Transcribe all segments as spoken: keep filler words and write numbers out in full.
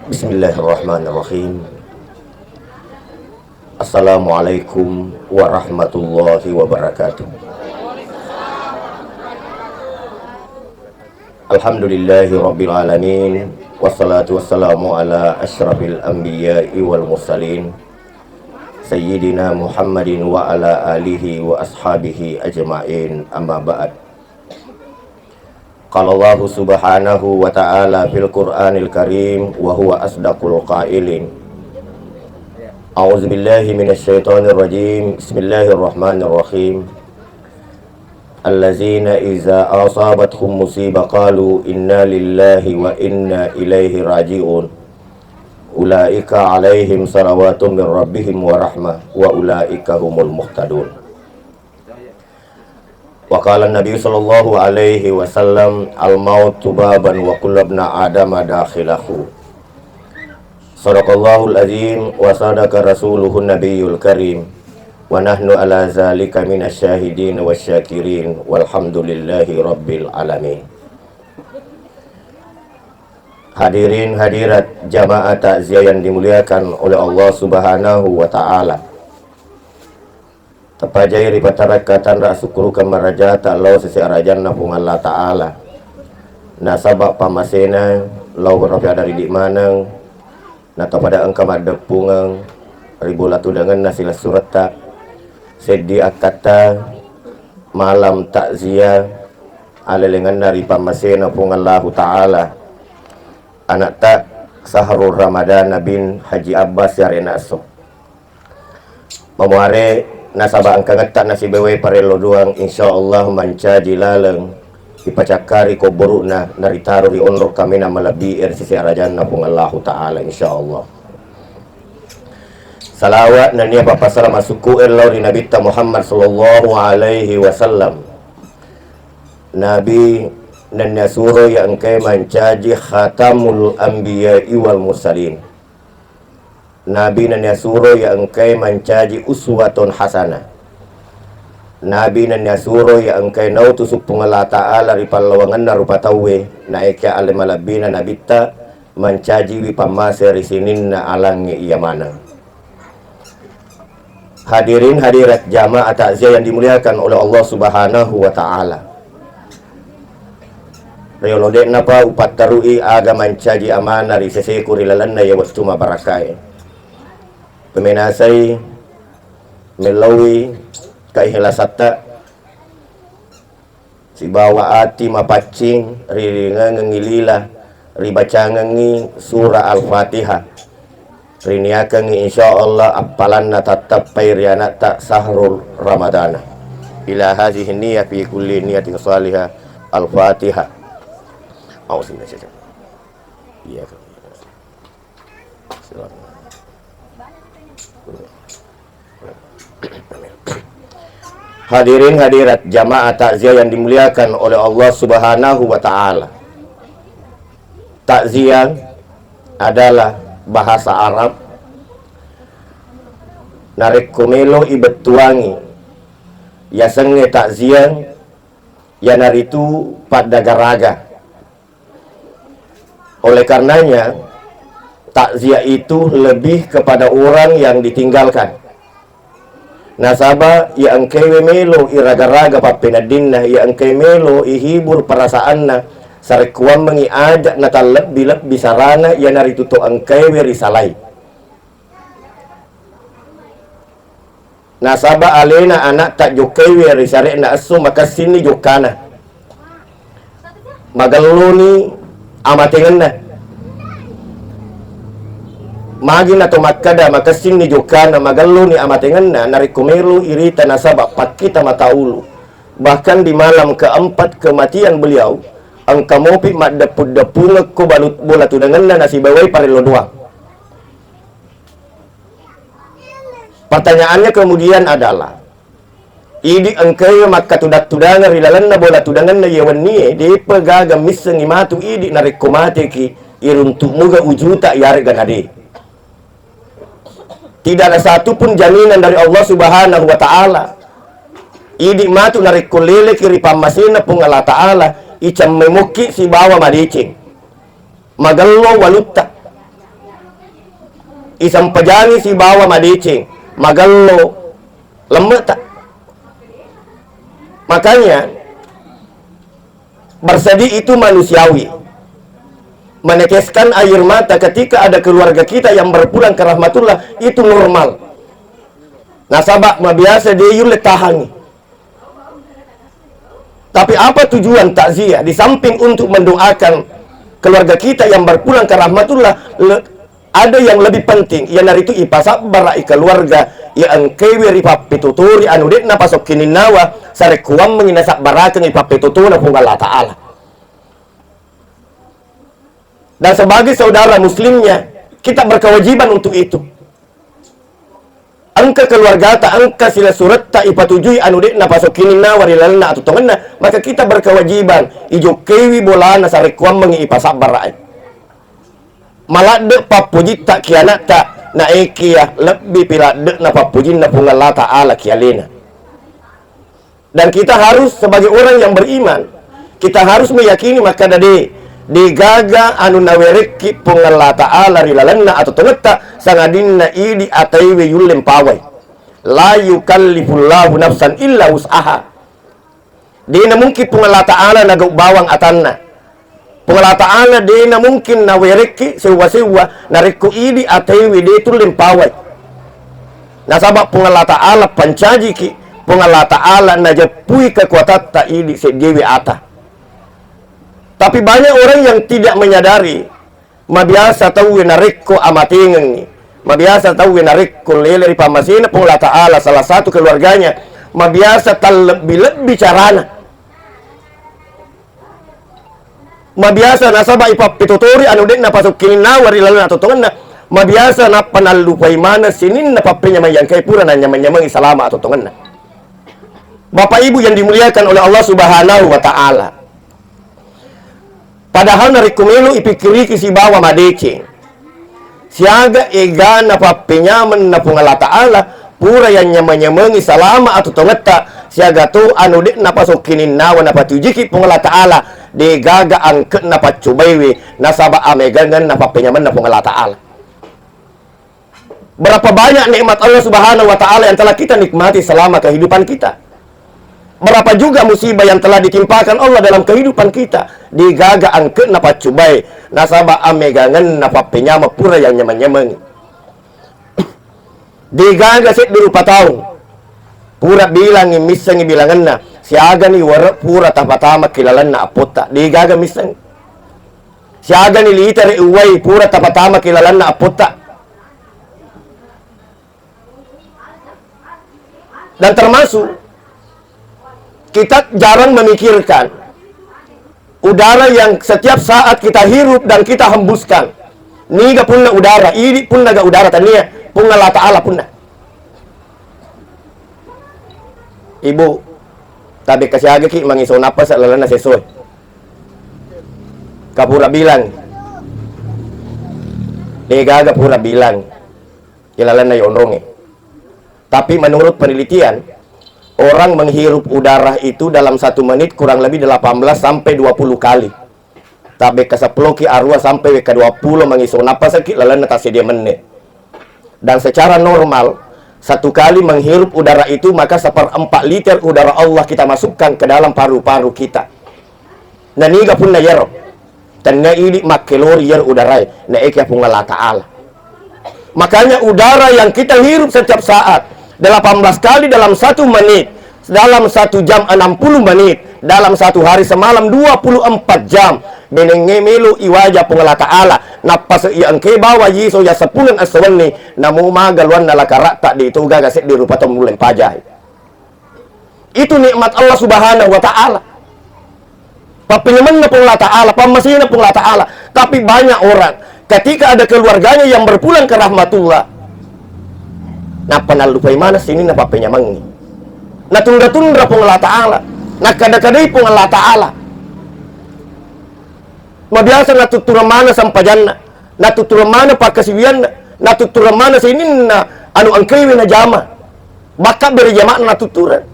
Bismillahirrahmanirrahim. Assalamualaikum warahmatullahi wabarakatuh. Alhamdulillahi rabbil alamin. Wassalatu wassalamu ala asyrafil anbiya'i wal mursalin, Sayyidina Muhammadin wa ala alihi wa ashabihi ajma'in, amma ba'd. Qala Allahu subhanahu wa ta'ala fil Qur'anil Karim wa huwa asdaqul qailin. A'udzu billahi minasy syaithanir rajim. Bismillahirrahmanirrahim. Allazina iza asabathum musibah qalu inna lillahi wa inna ilaihi raji'un. Ulaika alaihim salawatun min rabbihim wa rahmah wa ulaika humul muhtadun. Wa qala Nabi sallallahu alaihi wasallam, "Al-mautu baban wa kullu ibna Adama dakhilahu." Sadaqallahul azim wa sadaqa rasuluhun nabiyul karim. Wa nahnu ala zalika minasy syahidin wasy syakirin. Walhamdulillahi rabbil alamin. Hadirin hadirat jamaah takziah yang dimuliakan oleh Allah Subhanahu wa taala. Tapajai ripatarakka tanra asukkurukeng marajata lao sese arajanna Puang Allah Ta'ala. Nasaba pammasena lao rapi adaridi maneng, natapada engka maddeppungeng ri bola tudangenna silessuretta. Seddi akkatta malam takziah alelengenna ri pammasena Puang Allahu Ta'ala. Anakta Sahrul Ramadana bin Haji Abbas yarena esso. Mamuare nasaba engka ngetta nasibawai parello doang, insyaallah mancaji laleng ipacakkari kobboru'na naritaro ri onrong kaminang malebbi e ri sese arajanna Puang Allahu Ta'ala, insyaallah. Salawat nennia pappasalama sukku e lao ri Nabitta Muhammad sallallahu alaihi wasallam. Nabi nennia suro ya engkae mancaji khatamul anbiya'i wal mursalin. Nabi nennia suro ya engkae mancaji uswatun hasanah. Nabi nennia suro ya engkae nautusu Puang Allah Ta'ala ri pallawangenna rupa tauwe, naekia ale malebbina nabitta mancajiwi pammase ri sininna alangnge iya maneng. Hadirin hadirat jamaah takziah yang dimuliakan oleh Allah Subhanahu wa Ta'ala. Riolo de'napa upattarui aga mancaji amanah ri seseku ri lalenna iya wettu mabarakae. Pemenasai mellaui kaihlasatta sibawa ati mapaccing riringengengngi lila ribacangengngi surah Al-Fatihah. Riniakengngi insyaallah appalanna tattappai ri anakta Sahrul Ramadana. Ila hazihi niyah fi kulli niyatin salihah. Al-Fatihah. Auzubillahi minasyaitonir rajim. Iya. Hadirin hadirat jamaah takziah yang dimuliakan oleh Allah Subhanahu wa Ta'ala. Takziah adalah bahasa Arab. Narekko melo ibettuangi yasengnge takziah, yanaritu paddagaraga. Oleh karenanya, takziah itu lebih kepada orang yang ditinggalkan. Nasaba iya engkaewe melo iraga-raga pappeneddinna, iya engkae melo ihibur perasaanna, sarekkuammengngi aja natallebbi-lebbi sarana, iyanaritu to engkaewe risalai. Nasaba alena anakta jokkaiwi ri sare'na esso makessinni jokkana. Magelloni amatengenna. Magi nato makkada makessinni jokkana, magelloni amatengenna, narekko melo irita nasaba pakkita mata ulu. Bahkan di malam keempat kematian beliau, engka mopi maddeppu-deppungekko balu-, bola tudangenna nasibawai parello doang. Pertanyaannya kemudian adalah, idi engkae makkatudang-tudangeng ri lalenna bola tudangenna iya wennie, depa gaga missengngi matu idi narekko mateki, iruntuk muga ujuta yarega nade. Tidak ada satu pun jaminan dari Allah Subhanahu wa Ta'ala. Idi matu narekko leleki ri pammasena Puang Allah Ta'ala, icemmemokki sibawa madeceng. Magello walutta. Isampajangi sibawa madeceng, magello, lemme'ta. Makanya, bersedih itu manusiawi. Meneteskan air mata ketika ada keluarga kita yang berpulang ke rahmatullah, itu normal. Nasaba mabiasa de yulle tahangi. Tapi apa tujuan takziah? Di samping untuk mendoakan keluarga kita yang berpulang ke rahmatullah, le-, ada yang lebih penting, iyanaritu ipasabbara'i keluarga iya engkewe ripappetotori anu de'na pasokkininnawa, sarekkuammengi nasabbarakengngi pappetotona Puang Allah Ta'ala. Dan sebagai saudara muslimnya, kita berkewajiban untuk itu. Engka keluargata, engka silessuretta ipatujui anu de'na pasokkininnawa ri lalenna atutongenna, maka kita berkewajiban ijokkaiwi bolana sarekkuammengi ipasabbara'i. Maladde pappojitta ki anatta, naekiya lebbi pi ladde'na pappojinna Puang Allah Ta'ala ki alena. Dan kita harus sebagai orang yang beriman, kita harus meyakini makkada de, degaga anu nawerekki Puang Allah Ta'ala ri lalenna atau tongetta sangadinna idi ataiwe yulle mpawai. La yukallifullahu nafsan illa wus'aha. De namungkin Puang Allah Ta'ala nagau bawang atanna. Puang Allah Ta'ala de namungkin nawerekki sewwa-sewwa narekko idi ataiwi de tulle mpawai. Nasaba Puang Allah Ta'ala pancajiki, Puang Allah Ta'ala najeppui kekuatatta idi seddiwi ata. Tapi banyak orang yang tidak menyadari, mabiasa tauwe narekko amatengengngi, mabiasa tauwe narekko lele ri pammasena Puang Allah Ta'ala salah satu keluarganya, mabiasa tallebbi-lebbi carana. Mabiasa nasaba ipappetotori anu de'na pasokkininnawa ri lalenna atutongenna, mabiasa nappa nallupai maneng sininna pappenyameng yangkae pura nanyameng-nyamengi salama atutongenna. Bapak Ibu yang dimuliakan oleh Allah Subhanahu wa Ta'ala, padahal narekko melo ipikkiriki sibawa madeceng, siaga egana pappenyamenna Puang Allah Ta'ala, pura yanyameng-nyamengi salama atutongetta, siaga to anu de'na pasokkininnawa napatujiki Puang Allah Ta'ala, degaga angke'na paccobaiwe, nasaba amegangenna pappenyamenna Puang Allah Ta'ala. Berapa banyak nikmat Allah Subhanahu wa Ta'ala yang telah kita nikmati selama kehidupan kita. Berapa juga musibah yang telah ditimpakan Allah dalam kehidupan kita. Degaga angke'na paccubai, nasaba amegangenna pappenyameng pura yang nyameng-nyameng. Degaga seddi rupa taung. Pura bilangngi, missengngi bilangenna. Siagani were pura tapatama ki lalenna appotta. Degaga misseng. Siagani litere uwai pura tapatama ki lalenna appotta. Dan termasuk kita jarang memikirkan udara yang setiap saat kita hirup dan kita hembuskan. Niga punna udara, idi punna ga udara tania, Puang Allah Ta'ala punna. Ibu, tabe kasiagaki mangiso napas lalenna sesoe. Kapura bilang. Degaga pura bilang. Ilalenna yonrongnge. Tapi menurut penelitian, orang menghirup udara itu dalam satu menit kurang lebih delapan belas sampai dua puluh kali. Tabe kaseppuloki arua sampai wekka dua puluh mangiso napasaki lalenna tassedia menne. Dan secara normal, satu kali menghirup udara itu, maka seperempat liter udara Allah kita masukkan ke dalam paru-paru kita. Naniga punna yero? Tennia idi makkelori yero udarae, naekia Puang Allah Ta'ala. Makanya udara yang kita hirup setiap saat, delapan belas kali dalam satu menit, dalam satu jam enam puluh menit, dalam satu hari semalam dua puluh empat jam, benengnge melo iwaja Puang Allah Ta'ala, nappase iya engke bawa yiso ya sepuleng esso wenni, namo maga luanna lakara'ta de to gaga seddi rupa tau mulle pajai. Itu nikmat Allah Subhanahu wa Ta'ala. Pappenyamenna Puang Allah Ta'ala, pammasena Puang Allah Ta'ala. Tapi banyak orang, ketika ada keluarganya yang berpulang ke rahmatullah, nappa nallupai maneng sininna pappenyamengngi. Natundra-tundra Puang Allah Ta'ala, nakkada-kadai Puang Allah Ta'ala. Mabiasa natuttureng maneng sampajanna, natuttureng maneng pakkasiwianna, natuttureng maneng sininna anu engkaiwi najama. Bakka bere jama'na natuttureng.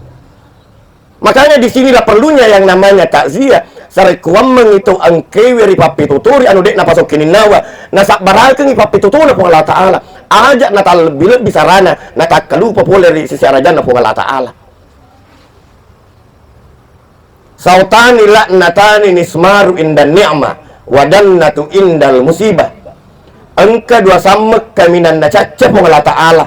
Makanya di sinilah perlunya yang namanya takziah, Sarekkuammengngi to engkewe ri pappituturi anu de'na pasokkininnawa, nasabbarakengngi pappitutuna Puang Allah Ta'ala. Aja' natallebbi-lebbi sarana, natakkalupa pole ri sisi arajanna Puang Allah Ta'ala. Sautani la'natani nismaru indan ni'mah, wa dannatu indal musibah. Engka dua sammeng kaminang nacacca Puang Allah Ta'ala.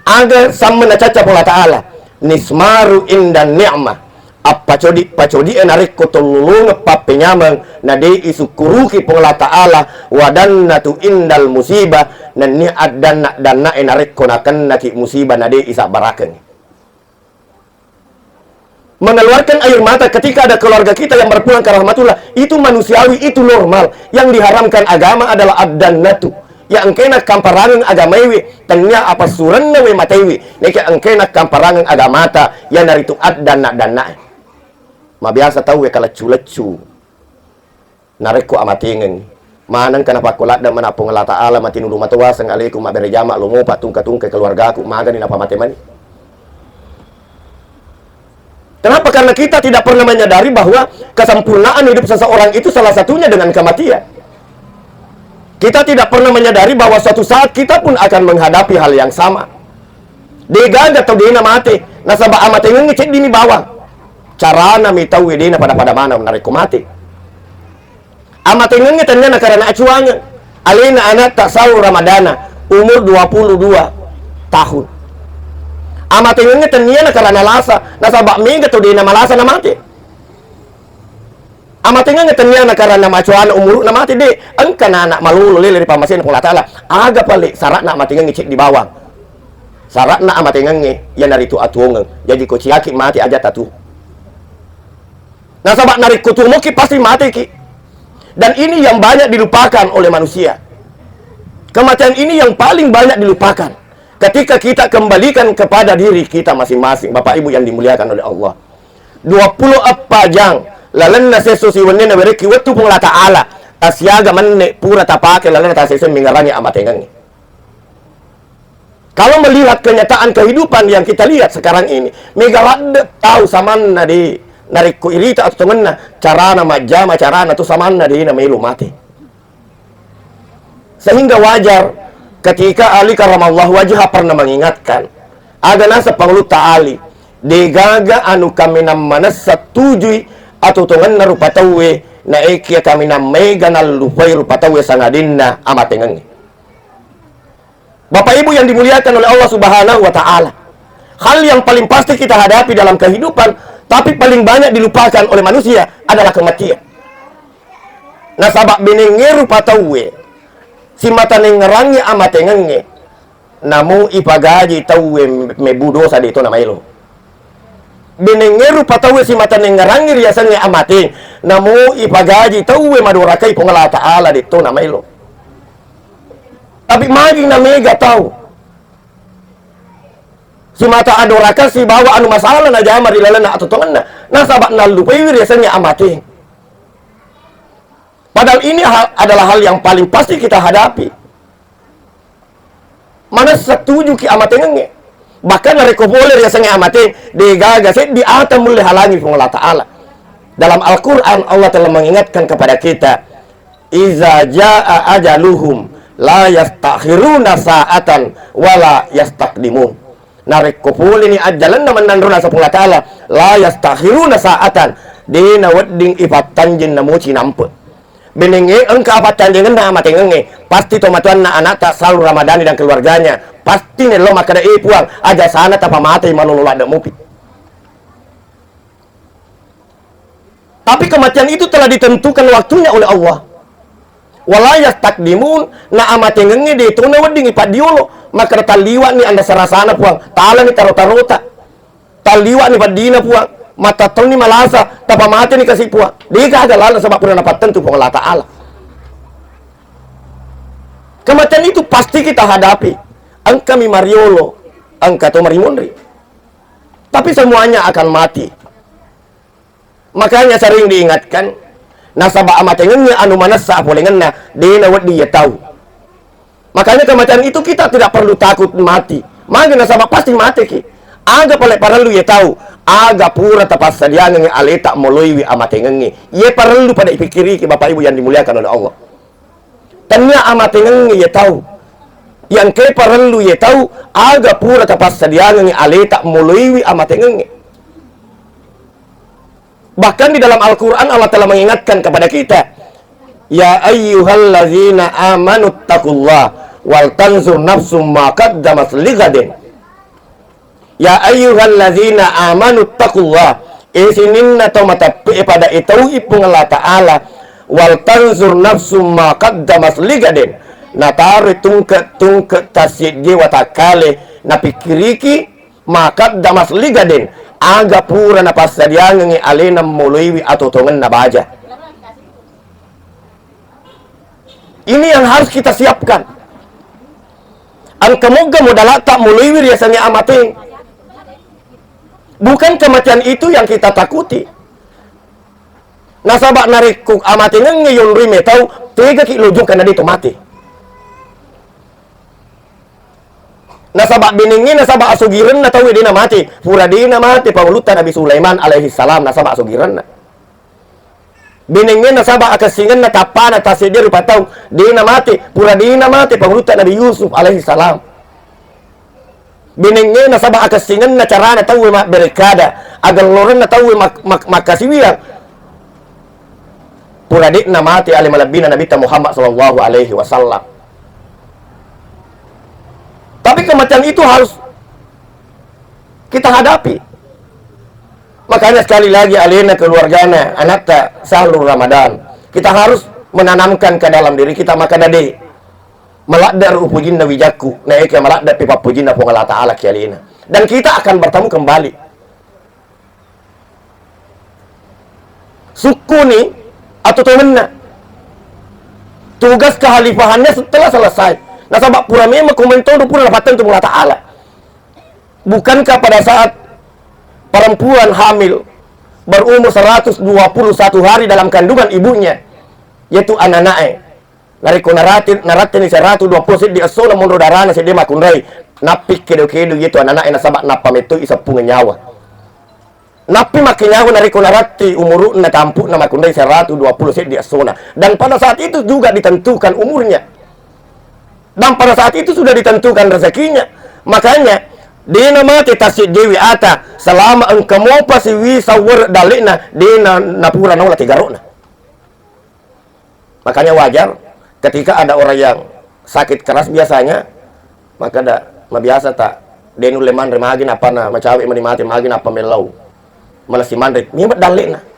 Aga sammeng nacacca Puang Allah Ta'ala? Nismaru indan ni'mah. Appacodi-pacodi'e narekko tollolongeng pappenyameng, na de'i sukkuruki Puang Allah Ta'ala, wa dannatu indal musibah, nennia addanna-danna'e narekko nakennaki musibah, na de'i sabbarakengngi. Mengeluarkan air mata ketika ada keluarga kita yang berpulang ke rahmatullah, itu manusiawi, itu normal. Yang diharamkan agama adalah ad-dannatu. Ya engkena kamparangeng agamaiwi, tennia apassurenna we mataiwi. Neke engkena kamparangeng agamata, yanaritu ad-danna-dannae. Mabiasa tauwe kaleccu-leccu. Narekko amatengengngi, manengka napakko ladde' mana Puang Allah Ta'ala, matinulu matoa, assalamualaikum, mabbere jama, lo mopa tungka-tungka keluargaku, magani napamate mani. Kenapa? Karena kita tidak pernah menyadari bahwa kesempurnaan hidup seseorang itu salah satunya dengan kematian. Kita tidak pernah menyadari bahwa suatu saat kita pun akan menghadapi hal yang sama. Degaga tau dena mate, nasaba amatengengnge ceddini bawang. Carana mi tauwe dena pada-pada maneng narekko mate. Amatengengnge tennia nakarana acuangeng. Alena anatta Saul Ramadana, umur dua puluh dua tahun. Amatengengnge tennia nakarana lasa, nasaba mega tau dena malasa namate. Amatengengnge tennia nakarana macoana umuru'na mate, de'. Engka na anak malolo lele ri pammasena Puang Allah Ta'ala. Aga pale sara'na amatengengnge ceddi bawang? Sara'na amatengengnge yanaritu atuongeng. Jaji ko ciaki mate aja tatu. Nasaba narekko tuo moki pasti mateki. Dan ini yang banyak dilupakan oleh manusia. Kematian ini yang paling banyak dilupakan. Ketika kita kembalikan kepada diri kita masing-masing, Bapak Ibu yang dimuliakan oleh Allah. Dua puluh eppa jang lalenna sesso siwenni nawerekki wettu Puang Allah Ta'ala, tasiaga menne pura tapake lalenna tasese mengngerangi amatengengnge. Kalau melihat kenyataan kehidupan yang kita lihat sekarang ini, mega ladde tau samanna de narekko irita atuongenna, carana majjama, carana tu samanna de namelo mate. Sehingga wajar ketika Ali karamallahu wajhah pernah mengingatkan, aga naseng Pangulutta Ali, degaga anu kaminang manessa tujui atuongenna rupa tauwe, naekia kaminang mega nallupai rupa tauwe sangadinna amatengengnge. Bapak Ibu yang dimuliakan oleh Allah Subhanahu wa Ta'ala, hal yang paling pasti kita hadapi dalam kehidupan, tapi paling banyak dilupakan oleh manusia adalah kematian. Nasaba benengnge rupa tauwe, simata nengngerangngi amatengengnge, namo ipagaji tauwe mebbu dosa de to namaelo. Benengnge rupa tauwe simata nengngerangngi riasengnge amateng, namo ipagaji tauwe madorakai Puang Allah Ta'ala de to namaelo. Tapi magi namega tau simata adorakang sibawa anu masala najama ri lalenna atuongenna, nasaba nallupaiwi riasengnge amateng. Padahal ini hal, adalah hal yang paling pasti kita hadapi. Manessa tujuki amatengengnge. Bahkan narekko pole riasengnge amateng, degaga seddi ata mulle halangi Puang Allah Ta'ala. Dalam Al-Quran, Allah telah mengingatkan kepada kita, "Iza jaa ajaluhum la yastakhiruna sa'atan wa la yastaqdimun." Narekko poleni ajjalenna mennanrona Puang Allah Ta'ala, la yastakhiruna sa'atan, de nawedding ipattanjeng namoci nampe. Benengnge engka apattanjengenna amatengengnge, pasti tomatoanna anakta Saul Ramadhani dan keluarganya, pasti nello makkeda, "Eh Puang, aja sana tapamatei malolo ladde mupi." Tapi kematian itu telah ditentukan waktunya oleh Allah. Wala yastakdimun, na amatengengnge de to nawedding ipaddiolo, makkeda, "Talliwa'ni anre sarasana Puang, talani taro-tarota." Talliwa'ni peddina Puang, mattattonni malasa, tapamateni kasi Puang. Degaga laleng, sebab pura napattentu Puang Allah Ta'ala. Kematian itu pasti kita hadapi. Engkami mariolo, engka to marimunri. Tapi semuanya akan mati. Makanya sering diingatkan, nasaba amatengengnge anu manessa apolengenna, de nawedding iya tau. Makanya kematian itu kita tidak perlu takut mati. Magi nasaba pasti mateki. Aga pale parellu iye tau, aga pura tapassadiangengngi aleta moloiwi amatengengnge. Iye parellu pada ipikkiriki, Bapak Ibu yang dimuliakan oleh Allah. Tennia amatengengnge iye tau. Yang ke parellu iye tau, aga pura tapassadiangengngi aleta moloiwi amatengengnge. Bahkan di dalam Al-Quran Allah telah mengingatkan kepada kita, "Ya ayyuhallazina amanu taqullaha wal tanzur nafsum ma qaddamat lighadin." "Ya ayyuhallazina amanu taqullaha." E sininna tau mateppe'e, pada itau'i Puang Allah Ta'ala. "Wal tanzur nafsum ma qaddamat lighadin." Nataroi tungke-tungke tassiddi watakkale, napikkiriki ma qaddamat lighadin, aga pura napassadiangengngi alena moloiwi atotongenna baja. Ini yang harus kita siapkan. Engka mogga modalata moloiwi riasengnge amateng. Bukan kematian itu yang kita takuti. Nasaba narekko amatengengnge yonroi metau, tegaki lojong karena de to mate. Nasaba benengnge, nasaba asugirenna tauwe de namate. Pura de namate pangulutta Nabi Sulaiman alaihi salam, nasaba asugirenna. Benengnge nasaba akessingenna tappana tasseddi rupa tau, de namate. Pura de namate pangulutta Nabi Yusuf alaihi salam. Benengnge nasaba akessingenna carana tauwe mabberekkada, agellorenna tauwe mak-, mak-, makkasiwiang. Pura de'na mate ale malebbina Nabitta Muhammad sallallahu alaihi wasallam. Tapi kematian itu harus kita hadapi. Makanya sekali lagi alena, keluargana, anatta Syahrul Ramadan, kita harus menanamkan ke dalam diri kita, maka dade maladde ro upojinna wijakku, naeke maladde pi pappojinna Puang Allah Ta'ala ki alena. Dan kita akan bertemu kembali. Sukkuni atutongenna. Tugas kehalifahannya setelah selesai. Nasaba pura memang komentodo pura napattentu Puang Allah Ta'ala. Bukankah pada saat perempuan hamil berumur seratus dua puluh satu hari dalam kandungan ibunya, yaitu anana'e, narekko narati-, naratteni seratu dua puluh seddi essona monro darana seddi makkunrai, nappi kedo-kedo yetu anana'e nasaba nappa mettoi seppung nyawa. Nappi makkenyawa narekko naratti umuru'na tampu'na makkunrai seratu dua puluh seddi essona. Dan pada saat itu juga ditentukan umurnya. Dan pada saat itu sudah ditentukan rezekinya. Makanya, dena mate tassiddewi ata, selama engka mopa siwi sawwere dalle'na, dena napura naola tigaro'na. Makanya wajar ketika ada orang yang sakit keras biasanya, maka da, mabiasa ta, de nulle manre magi nappa na macawe mani mate magi nappa mellau. Malessi manre, memang dalle'na.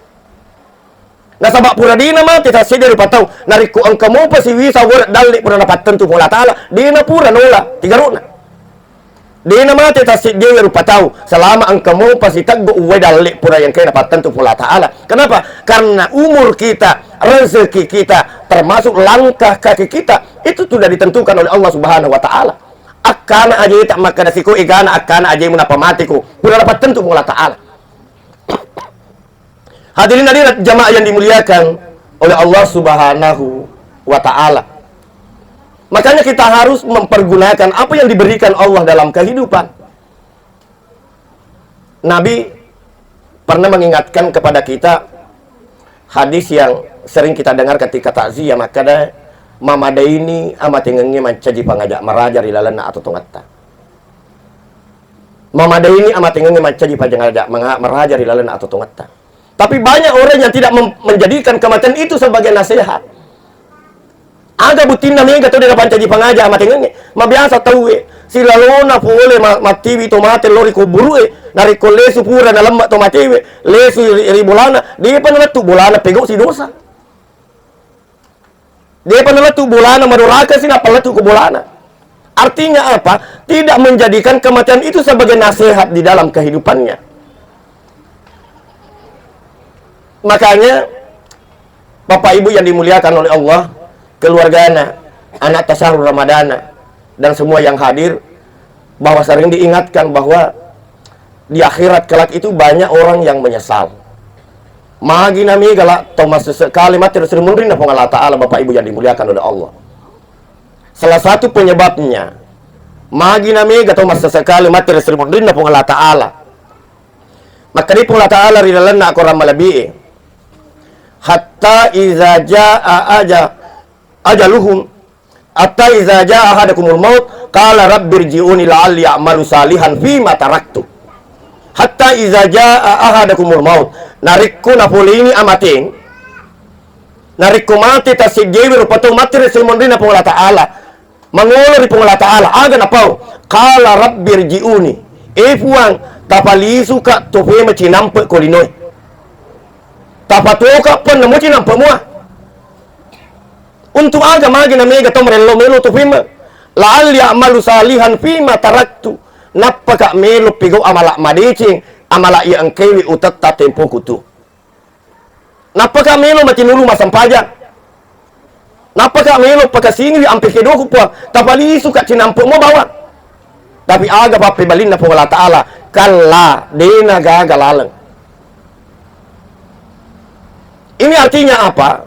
Nasaba pura dena mate tasseddi rupa tau, narekko engka mopa siwi sawwere dalle pura napattentu Puang Allah Ta'ala, dena pura nola tigaro'na. Dena mate tasseddi rupa tau, selama engka mopa siteggu uwai dalle pura yang kena pattentu Puang Allah Ta'ala. Kenapa? Karena umur kita, rezeki kita, termasuk langkah kaki kita, itu sudah ditentukan oleh Allah Subhanahu wa Ta'ala. Akkana aje tak makkada siko egana akkana aje munapa mateko, pura napattentu Puang Allah Ta'ala. Hadirin hadirat jamaah yang dimuliakan oleh Allah Subhanahu wa Ta'ala. Makanya kita harus mempergunakan apa yang diberikan Allah dalam kehidupan. Nabi pernah mengingatkan kepada kita hadis yang sering kita dengar ketika takziah, makkada, "Mamadaini amatengengnge mancaji pangaja maraja ri lalenna atotongetta." Mamadaini amatengengnge mancaji pangaja manga-, maraja ri lalenna atotongetta. Tapi banyak orang yang tidak mem-, menjadikan kematian itu sebagai nasihat. Aga buttinna mega to de napancaji pangaja amatengengnge. Mabiasa tauwe silalona pole ma-, mattiwi to mate lao ri kuburu'e, narekko lesu pura nalemma to matewe, lesu ri, ri bolana, depa nalettu bolana pegau si dosa. Depa nalettu bolana madoraka si nappa lettu ko bolana. Artinya apa? Tidak menjadikan kematian itu sebagai nasihat di dalam kehidupannya. Makanya, Bapak Ibu yang dimuliakan oleh Allah, keluargana, anak tasaru Ramadana, dan semua yang hadir, bahwa sering diingatkan bahwa di akhirat kelak itu banyak orang yang menyesal. Magi namega la tau massesse kale mate ri munrinna Puang Allah Ta'ala, Bapak Ibu yang dimuliakan oleh Allah. Salah satu penyebabnya, Magi na mega to massessekale mate ri seri munrinna Puang Allah Ta'ala. Makkeda Puang Allah Ta'ala ri lalenna akorang malebbie, "Hatta iza jaa aja-, ajaluhum, hatta iza jaa ahadakumul maut, qala rabbirji'uni la'alli a'malu salihan fima taraktu." Hatta iza jaa ahadakumul maut. Narekko napoleini amateng, narekko mate tassejjewe rupa tau mate ri seri munrinna Puang Allah Ta'ala, mangolo ri Puang Allah Ta'ala, aga napau? Qala rabbirji'uni. E Puang, tapalisuka topema cinampe ko linoe. Tapatoka pun namo cinampe mua. Untuk aga magi na mega to marello melo topema? La'alli a'malu salihan fima taraktu. Nappaka melo pigau amala madeceng, amala iya engkewe utetta tempoku tu. Nappaka melo matinulu massempajang. Nappaka melo pakasingiwi ampe kedoku Puang, tapalisuka cinampe mua bawang. Tapi aga pappebalinna Puang Allah Ta'ala? Kalla, dena gaga laleng. Ini artinya apa?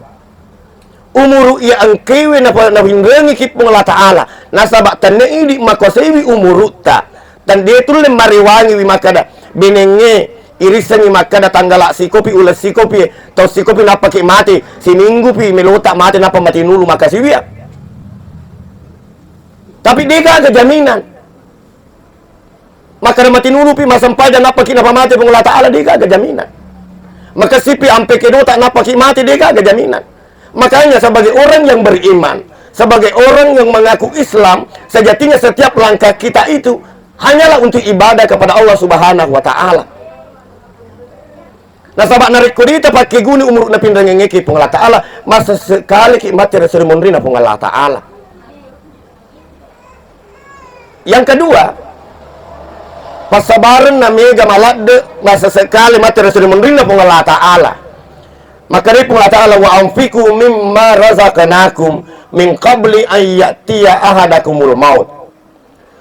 Umuru iya engkewe napa-, napinrengiki Puang Allah Ta'ala. Nasaba tenne idi makuasaiwi umurutta. Tande tulle marewangiwi makkeda, benengnge irissengngi makkeda tanggala sikopi, uleng sikopi, tau sikopi nappaki mate, siminggupi melota mate nappa matinulu makasiwia. Tapi de gaga jaminan. Makkeda matinulupi massempajang nappaki napamate Puang Allah Ta'ala, de gaga jaminan. Makasipi ampe kedota nappaki mate, de gaga jaminan. Makanya sebagai orang yang beriman, sebagai orang yang mengaku Islam, sejatinya setiap langkah kita itu hanyalah untuk ibadah kepada Allah Subhanahu wa Ta'ala. Nasaba narekko de tapakkeguni umuru napinrengengngeki Puang Allah Ta'ala, massessekaleki mate ri seri munrinna Puang Allah Ta'ala. Yang kedua, passabarenna mega maladde, massessekale mate ri seri munrinna Puang Allah Ta'ala. Makkedai Puang Allah Ta'ala, "Wa anfiqu mimma razaqnakum min qabli an ya'tiya ahadakumul maut."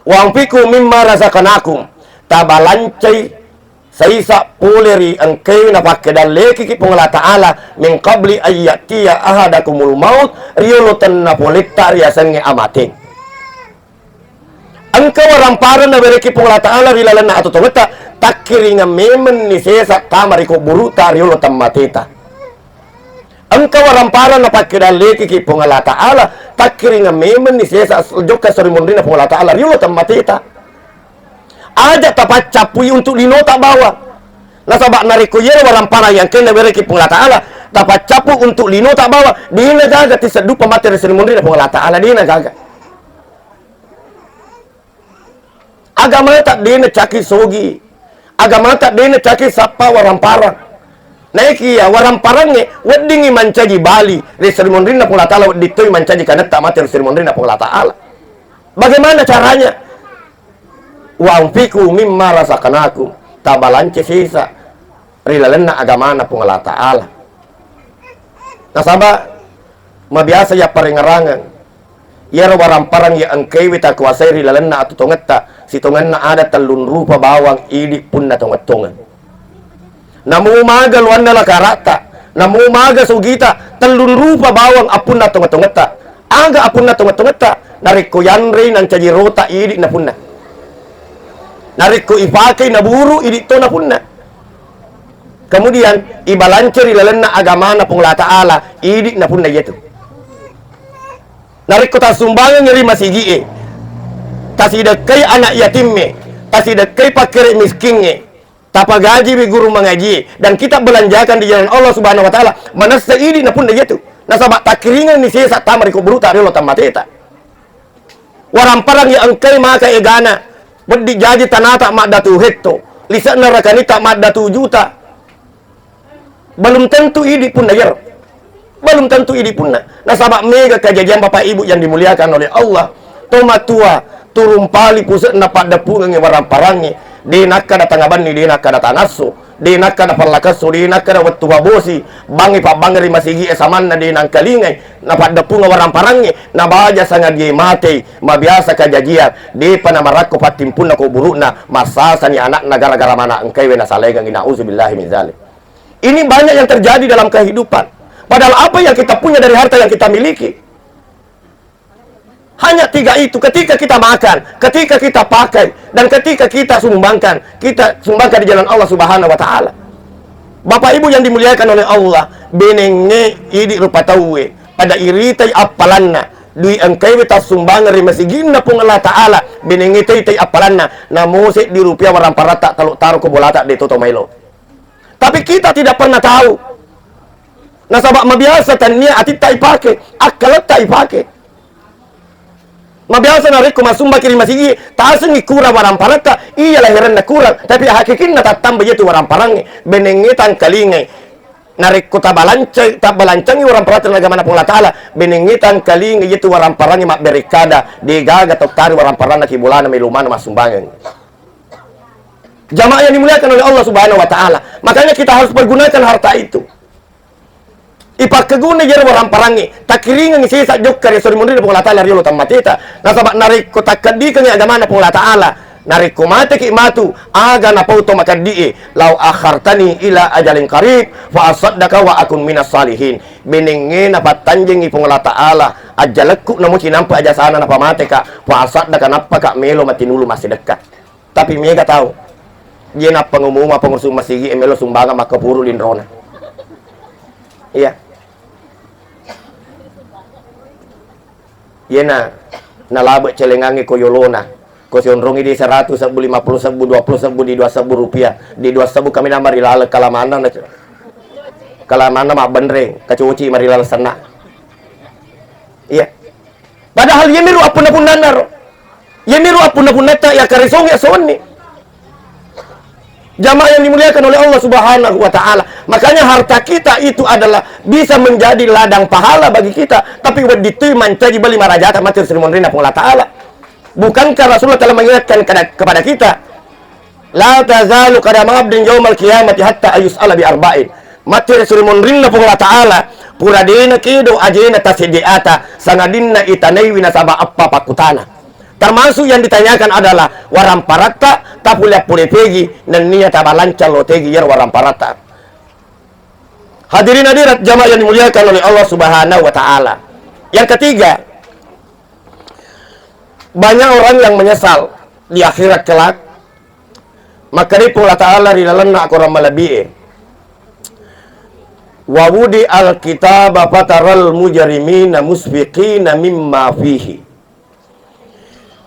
"Wa anfiqu mimma razaqnakum." Tabalancai saisa pole ri engkae napakkedallekiki Puang Allah Ta'ala, "min qabli an ya'tiya ahadakumul maut," riolo tenna poletta riasengnge amateng. Engka warampareng nawereki Puang Allah Ta'ala ri lalenna atuo tongetta, takkiringeng memenni sesa tama ri kubburutta riolo temmateta. Engka warampareng napakkedallekiki Puang Allah Ta'ala, takkiringeng memenni sesa jokka seri munrinna Puang Allah Ta'ala riolo temmateta. Aja tapaccappui untuk linota bawang. Nasaba narekko iyaro waramparang yang kenna wereki Puang Allah Ta'ala, tapaccappu untuk linota bawang, dena gaga tiseddupa mate ri seri munrinna Puang Allah Ta'ala, dena gaga. Agamata dena caki sogi. Agamata dena caki sappa waramparang. Naekiya waramparangnge weddingngi mancaji bali ri seri munrinna Puang Allah Ta'ala, wedding toi mancaji kanetta mate ri seri munrinna Puang Allah Ta'ala. Bagaimana caranya? "Wa anfiqu mimma razaqnakum," tabalance sesa ri lalenna agamana Puang Allah Ta'ala. Nasaba mabiasa yapparengerangeng iyaro waramparang ya engkaiwi takuasai ri lalenna atuo tongetta, sitongenna ada tellung rupa bawang idi punna tongeng-tongeng. Namo maga luanna lakarata, namo maga sogita, tellung rupa bawang apunna tongeng-tongetta. Aga apunna tongeng-tongetta? Narekko yanrei nancaji rota idi napunna. Narekko ipakei naburu idi to napunna. Kemudian ibalance ri lalenna agamana Puang Allah Ta'ala idi napunna iyatu. Narekko tassumbangengngi ri masigi'e, tasidekkai anak yatimme, tasidekkai pakkere miskingnge, tapagajiwi guru mangajie, dan kita belanjakan di jalan Allah Subhanahu wa Ta'ala, manessa idi napunna iyatu. Nasaba takkiringenni sesa tama ri kubburutta riolo temmateta. Waramparang ya engkai maka egana, wedding jaji tanata maddatu hetto, lise'na rakanitta maddatu juta. Belum tentu idi punna iyaro. Belum tentu idi punna. Nasaba mega kejadian Bapak Ibu yang dimuliakan oleh Allah. Tomatua turung pali puse'na paddeppungengnge waramparangnge. De nakkada tangabenni, de nakkada tangasso, de nakkada pallakasso, de nakkada wettu pabosi. Bangngi pabbangngi ri masigi'e samanna de nangkalingai. Napaddeppungeng waramparangnge, nabaja sangadie matei, mabiasa kajajiang, depa namarakko pattimpunna kubburukna, massasani anakna gara-gara mana engkaiwe nasalaingengngi, na'udzubillahi min dzalik. Ini banyak yang terjadi dalam kehidupan. Padahal apa yang kita punya dari harta yang kita miliki? Hanya tiga itu, ketika kita makan, ketika kita pakai, dan ketika kita sumbangkan, kita sumbangkan di jalan Allah Subhanahu wa Ta'ala. Bapak Ibu yang dimuliakan oleh Allah, benengnge idi rupa tauwe, pada iritai appalanna, dui engkaiwe tassumbangeng ri masiginna Puang Allah Ta'ala, benengnge taitai appalanna, namo seddi rupiah waramparatta talo taro ko bolata de toto maelo. Tapi kita tidak pernah tahu. Nasaba mabiasa tannia atitta ipake, akkaletta ipake. Mabiasa narekko massumbaki ri masigi, tasengngi kurang waramparatta, iya laherenna kurang, tapi hakikinna tattamba iyatu waramparangnge, benengnge tangkalingai. Narekko tabalanca-, tabalancangngi waramparatta ri agamana Puang Allah Ta'ala, benengnge tangkalingai iyatu waramparangnge mabberekkada, degaga tau tari waramparanna ki bolana melo maneng massumbangeng. Jamaah yang dimuliakan oleh Allah Subhanahu wa Ta'ala. Makanya kita harus pergunakan harta itu. Ipakkeguna iyaro waramparangnge, takkiringengngi sesa jokka ri esso ri munrinna Puang Allah Ta'ala ri yolo tammateta. Nasaba narekko takkeddikengngi agamana Puang Allah Ta'ala, narekko mateki matu, aga napau to makeddi'e, "Lau akhartani ila ajalin qarib, fa asaddaqa wa akun minas salihin." Benengnge napattanjengngi Puang Allah Ta'ala, ajjalekku namuki nampa ajasana napamateka, fa asaddaqa nappaka melo matinulu massidekka. Tapi mega tau, je nappa ngumuma pengurus masigi e melo sumbangan makkapuru linrona. Iya. Iyena nalabe celengangnge ko yolona. Ko sionrongi di seratus sebbu, lima puluh sebbu, dua puluh sebbu, di dua sebbu rupiah. Di dua sebbu kami nama ri laleng kalamanna na-, kalamanna mabbenreng, kacoci mari laleng senna. Iya. Padahal iyemiru appunna-punnanna ro. Iyemiru appunna-punnatta iya karisongnge esso wenni. Jamaah yang dimuliakan oleh Allah Subhanahu wa Ta'ala. Makanya harta kita itu adalah bisa menjadi ladang pahala bagi kita. Tapi wedding tu mancaji bali marajata mati ri munrinna Puang Allah Ta'ala. Bukankah Rasulullah telah mengingatkan kepada, kepada kita, "La tazalu qadama abdin yaumal qiyamati hatta ayus'ala bi arba'in." Matti ri suri munrinna Puang Allah Ta'ala, pura dena kedo ajena taseddi ata, sangadinna itanaiwi nasaba appa pakkutana. Termasuk yang ditanyakan adalah waramparatta, tapule-pule pegi, nennia tabalanca lo tegi iyaro waramparatta. Hadirin hadirat jamaah yang dimuliakan oleh Allah Subhanahu wa Ta'ala. Yang ketiga, banyak orang yang menyesal di akhirat kelak. Makkedai Puang Allah Ta'ala ri lalenna akorang malebbi'e, "Wa wudi'al kitaba fataral mujrimina musfiqina mimma fihi."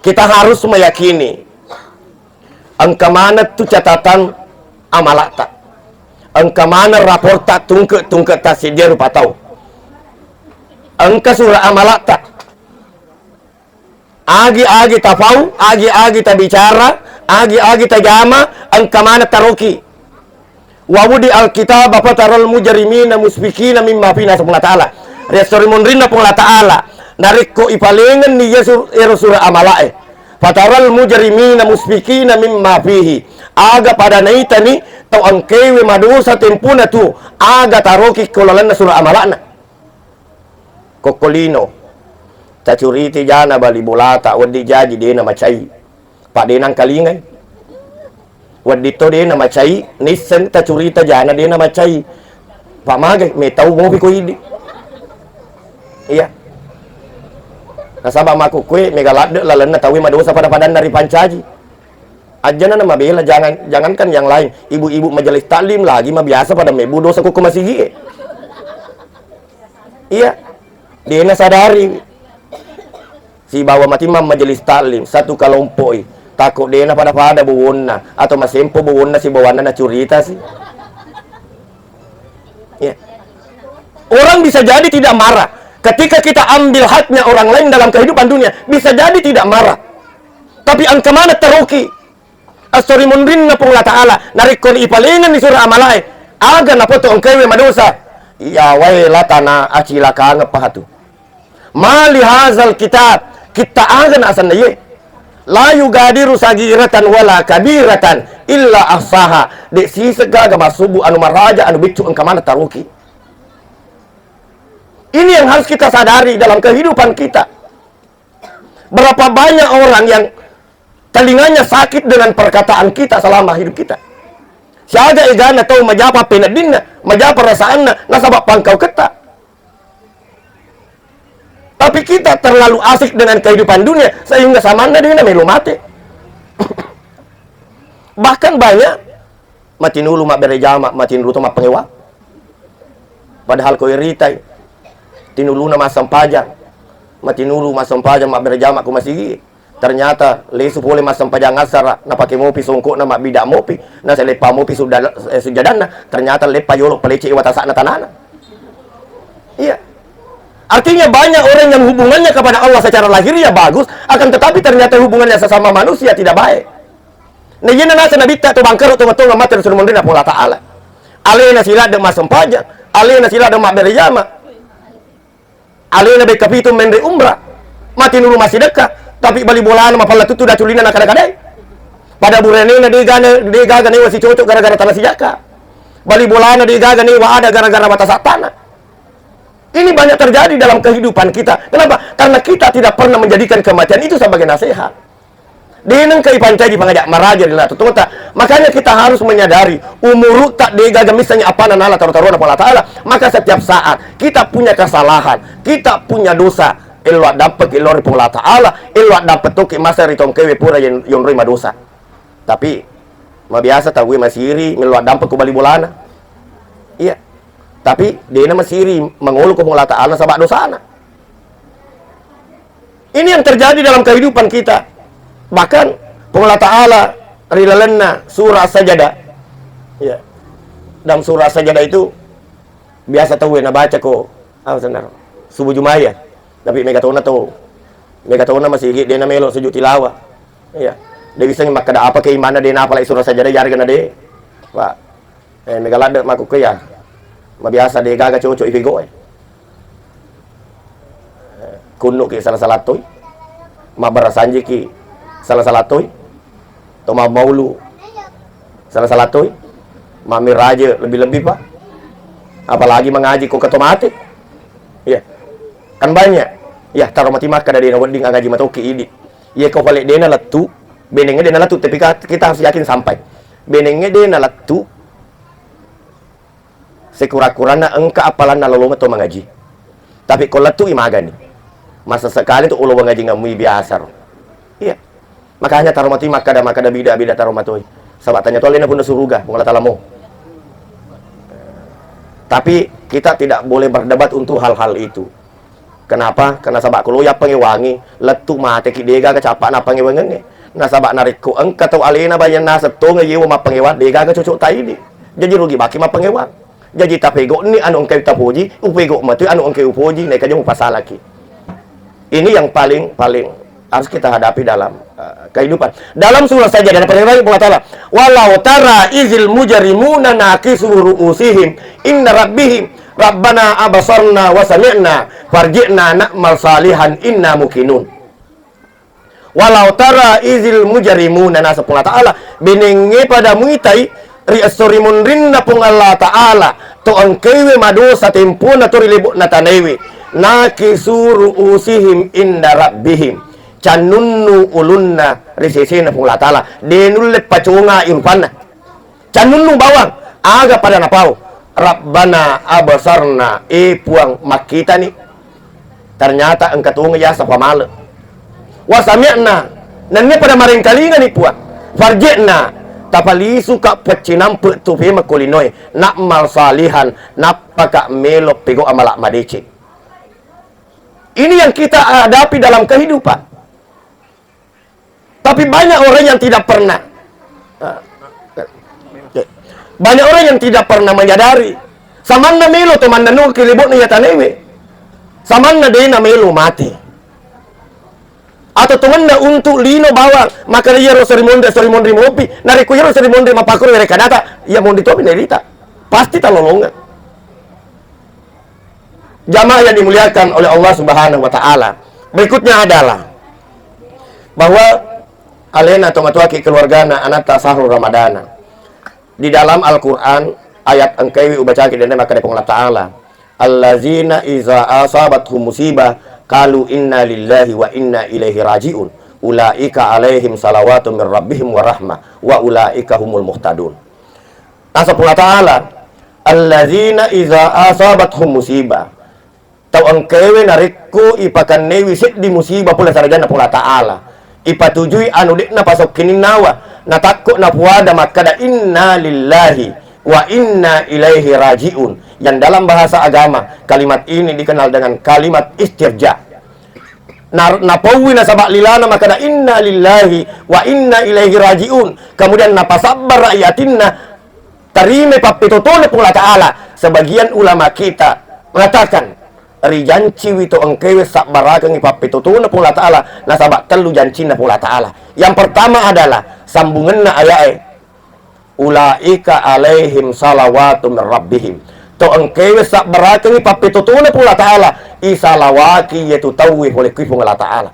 Kita harus meyakini engka maneng tu catatan amalata, engka maneng raporta tungke-tungke tasiddi rupa tau, engka sura amalata. Agi-agi tafau, agi-agi tabicara, agi-agi tajama, engka maneng taroki. Wa wudi'al kitaba fataral mujrimina musfiqina mimma fihi, naseng Puang Allah Ta'ala. Ri esso ri munrinna Puang Allah Ta'ala, narekko ipalengenni iya sur-, ero sura amala'e, fataral mujrimina musfiqina mimma fihi, aga pada naitani tau engkaewe madosa tempona tu aga taroki ko lalenna sura amala'na. Kokkolino, tacuriti jana bali bolata, wedding jaji dena macai. Pa dena engkalingai. Wedding to dena macai, nisseng tacurita jana dena macai. Pa magai, metau mopi ko idi. Iya. Nasaba makukkue mega ladde lalenna tauwe madosa pada-padanna ripancaji. Ajjana na mabela, jangan, jangankan yang lain, ibu-ibu majelis taklim lagi mabiasa pada mebbu dosa ko ko masigie. Iya, dena sadari. Sibawa matimmang majelis taklim, satu kalompoi, tako dena pada-pada bowonna atau masempo bowonna sibawanna nacurita si. Iya. Orang bisa jadi tidak marah ketika kita ambil haknya orang lain dalam kehidupan dunia, bisa jadi tidak marah. Tapi engka maneng taroki. Esso ri munrinna Puang Allah Ta'ala, narekko ipalengenni sura amala'e, aga napoto engkaewe madosa. Ya wailatana, acilakangeng pahatu. Ma li hazal kitab, kitta aga na asenna ye. La yugadiru sagiratan wala kabiratan illa ahsaha. De siseng gaga masubbu anu maraja anu biccu engka maneng taroki. Ini yang harus kita sadari dalam kehidupan kita. Berapa banyak orang yang telinganya sakit dengan perkataan kita selama hidup kita. Siaga egana tau majapa peneddinna, majapa rasaanna, nasaba pangkauketta. Tapi kita terlalu asik dengan kehidupan dunia sehingga samanna dena melo mate. Bahkan banyak matinulu mabbere jama, matinulu to mappangewang. Padahal ko iritai, tinuluna massempajang, matinulu massempajang, mabbere jama ko masigi. Ternyata lesu pole massempajang assara, napake mopi songkokna, mabbida mopi, naseleppa mopi sudda-, eh, sujjadanna. Ternyata leppa yolo palece watasakna tanana. Iya. Artinya banyak orang yang hubungannya kepada Allah secara lahiriah bagus, akan tetapi ternyata hubungannya sesama manusia tidak baik. Nah, iyana naseng nabitta to bangkaro to matonga mate ri suri monrinna Puang Allah Ta'ala. Alena siladde massempajang, alena siladde mabbere jama, alena bekka pitu menre umrah, matinulu massidekka, tapi bali bolana mapalla tuttu daculina nakada-kadai. Pada buranena de gana, de gaga newa sicocok gara-gara tana sijaka. Bali bolana de gaga newa ada gara-gara batasak tanah. Ini banyak terjadi dalam kehidupan kita. Kenapa? Karena kita tidak pernah menjadikan kematian itu sebagai nasihat. Denengka ipancaji pangajak maraja ri latu tota. Makanya kita harus menyadari, umurutta degaga missengi apana nala taro-tarona Puang Allah Ta'ala. Maka setiap saat kita punya kesalahan, kita punya dosa, ello addampeki lao ri Puang Allah Ta'ala, ello addampetoki masa ri tongkewe pura yen-, yonroi madosa. Tapi mabiasa tauwe masiri mello addampek ko bali bolana. Iya. Tapi dena masiri mangolo ko Puang Allah Ta'ala nasaba dosana. Ini yang terjadi dalam kehidupan kita. Bahkan Puang Allah Ta'ala ri lalenna surah Sajadah. Ya. Dalam surah Sajadah itu biasa tauwe nabaca ko, ah, senar, subuh jumaya. Tapi mega tona to, mega tona masigi dena melo sujud tilawah. Ya. De bisa makkada apa ke imanna dena apalagi surah Sajadah yarega na de. Pak. Eh, mega ladde makkukkuya. Mabiasa de gaga cocok ipego e. Eh, kunnuki salah-salah toi. Mabbarasanjiki salah-salah toi. To mammaulu salah-salah toi. Mammiraje lebih-lebih, Pak. Apalagi mengaji ko keto mate. Iya. Kan banyak. Ya, taro mati makkada dena wedding angaji matoki idi. Iya ko pale dena lettu, benengnge dena lettu, tapi ka-, kita harus yakin sampai. Benengnge dena lettu, sekura-kuranna engka appalanna lolongeng to mangaji. Tapi ko lettu'i magani. Masa sekali tu ulo mangaji ngamui biasa ro. Iya. Makanya taro matoi makkada-makkada bida-bida taro matoi. Saba tanya to alena punna suruga, Puang Allah Ta'ala mo. Tapi kita tidak boleh berdebat untuk hal-hal itu. Kenapa? Karena saba ko lo yappangewangi, lettu mateki degaga cappa nappangewangengnge. Nasaba narekko engka tau alena bayang naseng tonga yewa mappangewang, degaga cocok taidi. Jaji rugi baki mappangewang. Jaji tapego'ni anu engkai tapoji, upego matoi anu engkai upoji, naika je mupasalaki. Ini yang paling, paling harus kita hadapi dalam, eh, kehidupan. Dalam surah Sajadah, ada perintah Puang Allah Ta'ala, "Walau tara izil mujrimuna nakisu ru'usihim inda rabbihim, Rabbana abasarna wa sami'na, farji'na na'mal salihan inna muqinun." Walau tara izil mujrimuna, naseng Puang Allah Ta'ala, benengnge pada muitai ri esso ri munrinna Puang Allah Ta'ala, to engkaiwe madosa tempona to ri lebo'na tanaewe, nakisu ru'usihim inda rabbihim, cannunnu ulunna ri sesena Puang Allah Ta'ala, de nulle pacongai rupanna. Cannunnu bawang, aga pada napau? Rabbana absarna, e Puang, makkitani. Ternyata engka tongeng yaseng pamale. Wa sami'na, nennia pada marengkalingani Puang. Farji'na, tapalisuka paccinampe tu pemekko linoe. Na'mal salihan, nappaka melo pego amala madeceng. Ini yang kita hadapi dalam kehidupan. Tapi banyak orang yang tidak pernah, banyak orang yang tidak pernah menyadari, samanna melo to mannennungki lebo'na iya tanaewe, samanna de'na melo mate. Atau tongenna untuk lino bawang, maka iyaro sori monri, sori monri mopi, narekko iyaro sori monri mappakoro werekka data, iya monri topi nairita. Pasti talolongeng. Jamaah yang dimuliakan oleh Allah Subhanahu wa Ta'ala. Berikutnya adalah bahwa alena tomatoaki keluargana anatta sahru Ramadana. Di dalam Al-Quran, ayat engkaiwi ubacaki dende makkeda Puang Allah Ta'ala, "Allazina iza asabathum musibah, qalu inna lillahi wa inna ilaihi raji'un. Ulaika alaihim salawatun min rabbihim wa rahmah, wa ulaika humul muhtadun." Naseng Puang Allah Ta'ala, "Allazina iza asabathum musibah." Tau engkaewe narekko ipakennewi seddi musibah pole sarajanna Puang Allah Ta'ala, ipatujui anu de'na pasokkininnawa, natakko napuada makkada, "Inna lillahi wa inna ilaihi raji'un." Yang dalam bahasa agama, kalimat ini dikenal dengan kalimat istirja. Na-, napaui nasaba lilana makkada, "Inna lillahi wa inna ilaihi raji'un." Kemudian napasabbara i atinna, tarimai pappetotona Puang Allah Ta'ala. Sebagian ulama kita mengatakan, rijanciwi to engkaewe sabbarakengngi pappetotona Puang Allah Ta'ala, nasaba tellu jancinna Puang Allah Ta'ala. Yang pertama adalah sambungenna ayae, "Ulaika alaihim salawatu min rabbihim." To engkaewe sabbarakengngi pappetotona Puang Allah Ta'ala, isalawaki yetu tauwe pole kui Puang Allah Ta'ala.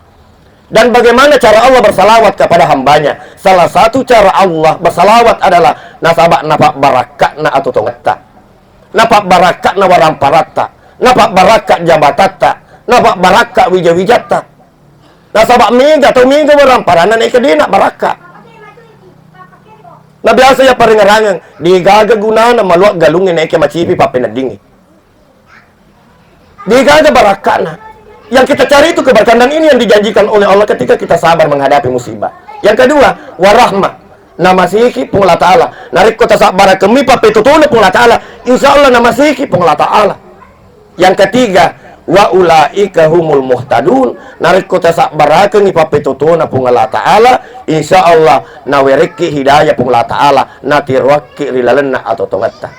Dan bagaimana cara Allah bersalawat kepada hambanya? Salah satu cara Allah bersalawat adalah nasaba napabbarakka'na atau tongetta. Napabbarakka'na waramparatta. Napabbarakka jabatatta. Napabbarakka wija-wijatta. Nasaba mega tau mega waramparanna naika dena barakka. Na biasa ya parengerangeng, degaga gunana maluak galungnge naika macipi pappeneddingnge. Degaga barakka'na. Yang kita cari itu keberkahan, dan ini yang dijanjikan oleh Allah ketika kita sabar menghadapi musibah. Yang kedua, warahmah. Namasiki Puang Allah Ta'ala. Narekko tasabbarakengngi pappetotona Puang Allah Ta'ala, insya Allah namasiki Puang Allah Ta'ala. Yang ketiga, wa ulaika humul muhtadun. Narekko tasabbarakengngi pappetotona Puang Allah Ta'ala, insya Allah nawerekki hidayah Puang Allah Ta'ala, natiroakki ri lalenna atau tongetta.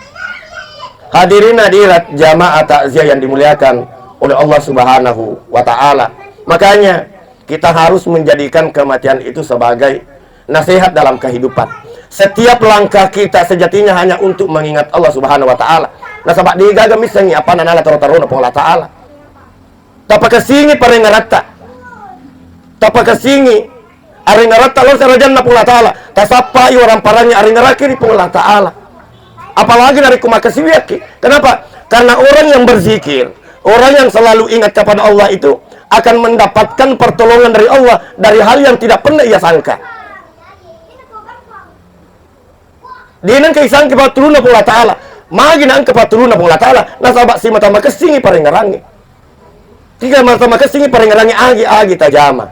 Hadirin hadirat jamaah takziah yang dimuliakan oleh Allah Subhanahu wa Ta'ala. Makanya, kita harus menjadikan kematian itu sebagai nasihat dalam kehidupan. Setiap langkah kita sejatinya hanya untuk mengingat Allah Subhanahu wa Ta'ala. Nasaba degaga missengngi apa nanala taro-tarona Puang Allah Ta'ala. Tapakessingi parengeratta. Tapakessingi arengeratta lao sarajanna Puang Allah Ta'ala. Tasappai waramparangnge arengeraki ri Puang Allah Ta'ala. Apalagi narekko makkasiwiakki. Kenapa? Karena orang yang berzikir, orang yang selalu ingat kepada Allah itu akan mendapatkan pertolongan dari Allah dari hal yang tidak pernah ia sangka. De nengka isangka pattulunna Puang Allah Ta'ala. Magi naengka pattulunna Puang Allah Ta'ala? Nasaba simata makessingi parengerangnge. Tiga mata makessingi parengerangnge, agi-agi tajama.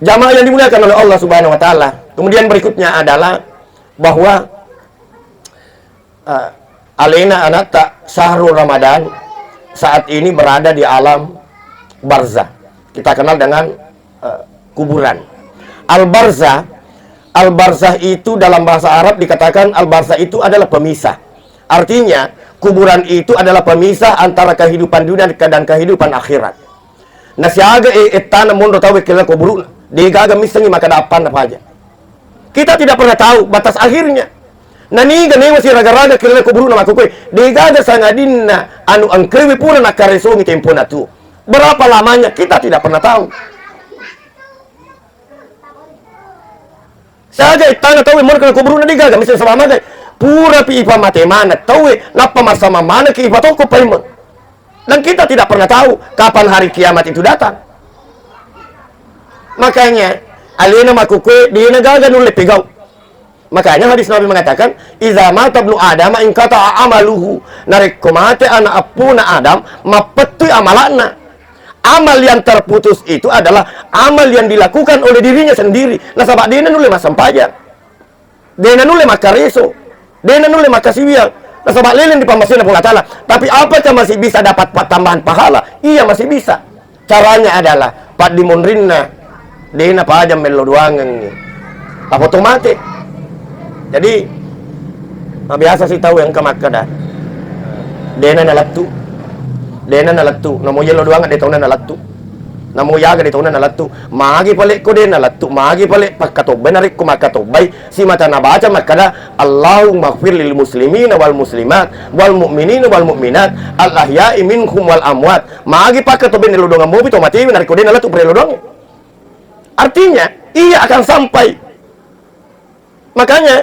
Jamaah yang dimuliakan oleh Allah Subhanahu wa Ta'ala. Kemudian berikutnya adalah bahwa eh, alena anatta Syahrul Ramadan saat ini berada di alam barzah. Kita kenal dengan eh, kuburan. Al-barzah, al-barzah itu dalam bahasa Arab dikatakan al-barzah itu adalah pemisah. Artinya, kuburan itu adalah pemisah antara kehidupan dunia dan kehidupan akhirat. Nasiaga e ettana monro tau wekkelela kuburu'na. Degaga missengngi makkada appanna paja. Kita tidak pernah tahu batas akhirnya. Naniga newa siraga-raga kelela kuburu'na makkukue, degaga sangadinna anu engkewe pura nakkaresongi tempona tu. Berapa lamanya kita tidak pernah tahu. Saja ittana tauwe monro kena kuburu'na degaga misseng salamagai. Purapi ipamate maneng tauwe, nappa massama manengki ipatokko paimeng. Dan kita tidak pernah tahu kapan hari kiamat itu datang. Makanya, alena makkukue dena gaga nulle pegau. Makanya hadis Nabi mengatakan, "Idza mata ibnu Adam inqata'a amaluhu." Narekko mate anak eppuna Adam, mappettui amalakna. Amal yang terputus itu adalah amal yang dilakukan oleh dirinya sendiri. Nasaba dena nulle massempajang. Dena nulle makkareso. Dena nulle makkasiwiang. Nasaba leleng ri pammasena Puang Allah Ta'ala. Tapi apakah masih bisa dapat tambahan pahala? Iya, masih bisa. Caranya adalah paddimonrinna dena paja mello doangengngi. Apa to mate? Jadi, mabiasa si tau engka makkeda, dena nalettu. Dena nalettu. Namo yello doang de tauna nalettu. Namo yaga de tauna nalettu. Magi pale ko de nalettu, magi pale pakkatobbai, narekko makkatobbai, simata nabaca makkeda, "Allahumma ighfir lil muslimina wal muslimat, wal mu'minina wal mu'minat, al ahya'i minhum wal amwat." Magi pakkatobbai nello doang mopi to matewi narekko de nalettu parello doang. Artinya, ia akan sampai. Makanya,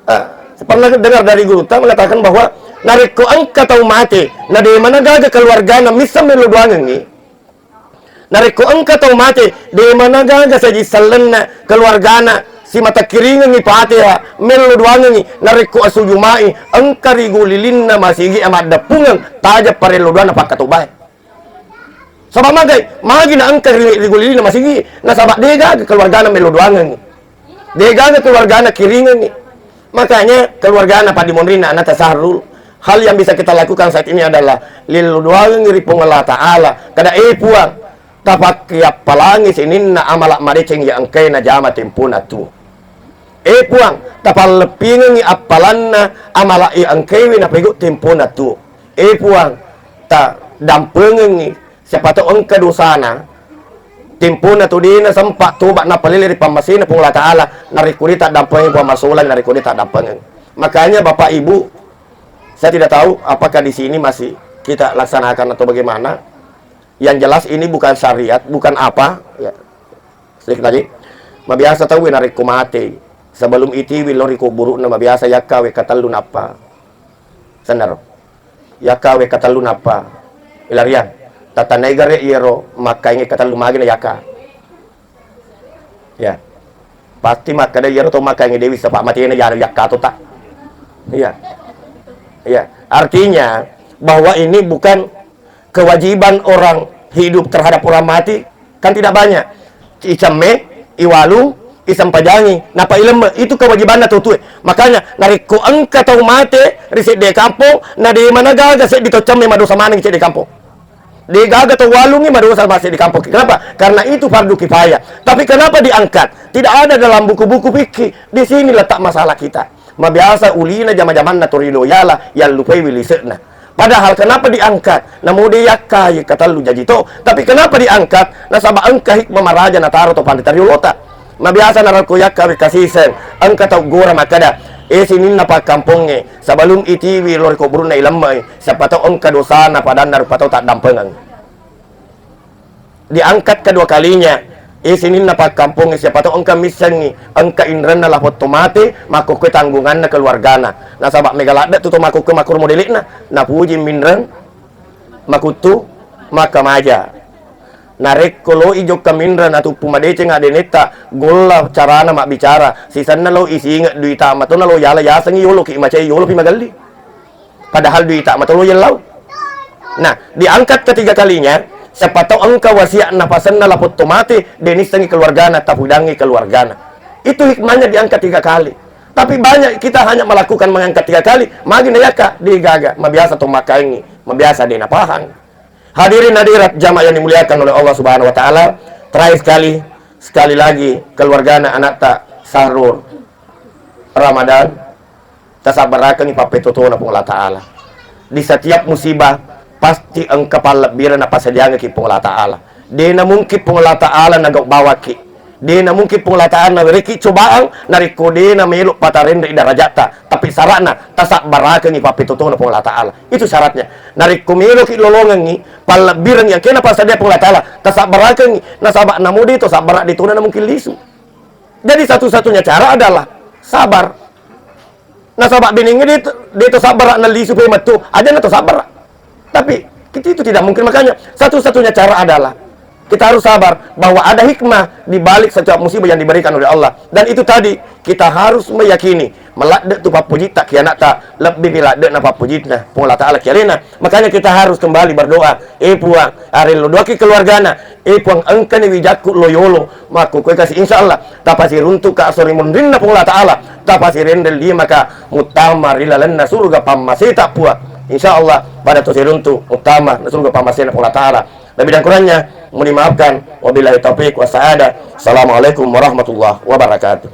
eh, pernah dengar dari gurutta mengatakan bahwa narekko engka tau mate, na de managaga keluargana misseng mello doangengngi. Narekko engka tau mate, de managaga saji sellenna keluargana, simata kiringengngi Fatihah, mello doangengngi, narekko asujumai, engka ri gulilinna masigi maddeppungeng, taja parello doanna pakkatobbae. Saba' magai, magi na engka ri, ri gulilina masigigi, nasaba' de'gaga keluargana melo doangengngi. De'gaga keluargana kiringengngi. Makanya keluargana paddimonrinna anata Sahrul, hal yang bisa kita lakukan saat ini adalah lillo doangengngi ri Puang Allah Ta'ala. Kada, "Eh Puang, tapakkiappalangi sininna amala madeceng iya engkae najama tempona tuo. Eh Puang, tapalleppingengngi appalanna amala iya engkaewe napego tempona tuo. Eh Puang, ta dampengengngi, siapa tau engka dosana, tempona tu de'na sempa toba napalele ri pammasena Puang Allah Ta'ala, narekko de' taddampengengngi Puang, masolang narekko de' taddampengengngi." Makanya Bapak Ibu, saya tidak tahu apakah di sini masih kita laksanakan atau bagaimana. Yang jelas ini bukan syariat, bukan apa, ya. Sedikit lagi. Mabiasa tauwe narekko mate, sebelum itiwi lao ri kuburu'na, mabiasa yakka wekka tellu nappa. Sennaro. Yakka wekka tellu nappa. Ilariang. Tatanai gare' iyaro makkainge katellu magi na yakka. Ya. Pasti makkeda iyaro to makkainge de'wi sapa matena jaro yakka to ta. Iya. Iya. Artinya bahwa ini bukan kewajiban orang hidup terhadap orang mati, kan tidak banyak. Icemme, iwalung, isempajangi, napa ilemme, itu kewajibanna tau tue. Makanya narekko engka tau mate ri sedde kampong, na de' managaga seddi tau cemme madosa maneng sedde kampong. De'gaga tau walungngi madosa masih di kampung. Kenapa? Karena itu fardu kifayah. Tapi kenapa diangkat? Tidak ada dalam buku-buku fikih. Di sini letak masalah kita. Mabiasa ulina jama-jamanna torido yala, yallupai wilise'na. Padahal kenapa diangkat? Namo de' yakkai katellu jaji to. Tapi kenapa diangkat? Nasaba' engka hikmah maraja nataro to panrita riolota. Mabiasa narekko yakka wi kasiseng, engka tau gora makkeda, "Eh, sininna pakkampongnge, sebelum itiwi lao ri kuburu'na ilemmei, siapa tau engka dosana padanna rupa tau taddampengeng." Diangkat kedua kalinya, eh, sininna pakkampongnge, siapa tau engka missengngi, engka inrenna lapong to mate, makkokkoe tanggunganna keluargana. Nasaba' mega ladde' tu to makkokkoe makkuro modele'na, napuji minreng, makuttu, makkamaja. Narekko loi jokka minreng natuppu madeceng addenetta, golla carana mabbicara, sisenna lao isinge' duita matona lao yala yasengngi yoloki macai yolopi magelli. Padahal duita mato lo yellau. Nah, diangkat ketiga kalinya, siapa tau engka wasiat napasenna lapong to mate, de' nissengngi keluargana, tapudangngi keluargana. Itu hikmahnya diangkat tiga kali. Tapi banyak kita hanya melakukan mengangkat tiga kali, magi na yakka, de'gaga, mabiasa to makkaingngi, mabiasa de' napahang. Hadirin hadirat jamaah yang dimuliakan oleh Allah Subhanahu wa Ta'ala, terakhir sekali, sekali lagi, keluargana anatta Sahrul Ramadan, tasabbarakengngi pappetotona Puang Allah Ta'ala. Di setiap musibah, pasti engka pallebbireng napasadiangekki Puang Allah Ta'ala. De' namungkin Puang Allah Ta'ala nagau bawakki. De' namungkin Puang Allah Ta'ala nawerekki cobaan narekko de' namelo patarenre darajatta. Tapi sara'na tasabbarakengngi pappetotona Puang Allah Ta'ala. Itu syaratnya. Narekko meloki lolongengngi, pallebbireng yang kena passadia Puang Allah Ta'ala, tasabbarakengngi. Nasaba' namo de' to sabbara' de' tona namungkin lisu. Jadi satu-satunya cara adalah sabar. Nasaba' benengnge de' to, de' to sabbara' nallisu pe mettu, aja na to sabbara'. Tapi kita itu tidak mungkin. Makanya satu-satunya cara adalah kita harus sabar bahwa ada hikmah di balik setiap musibah yang diberikan oleh Allah. Dan itu tadi kita harus meyakini, maladde' tu pappojitta ki anatta, lebbi pi ladde'na pappojitta Puang Allah Ta'ala ki alena. Makanya kita harus kembali berdoa, "Eh Puang, arello doaki keluargana. Eh Puang, engkani wijakku lo yolo, makkukue kasi, insya Allah tapasiruntu'ka aso ri munrinna Puang Allah Ta'ala, tapasirenreng limaka muttama ri lalenna suruga pammaseta Puang. Insya Allah pada to siruntu' muttama ri suruga pammasena Puang Allah Ta'ala." Lebih dan kurangnya mohon dimaafkan. Wabillahi taufiq wassa'adah. Assalamualaikum warahmatullahi wabarakatuh.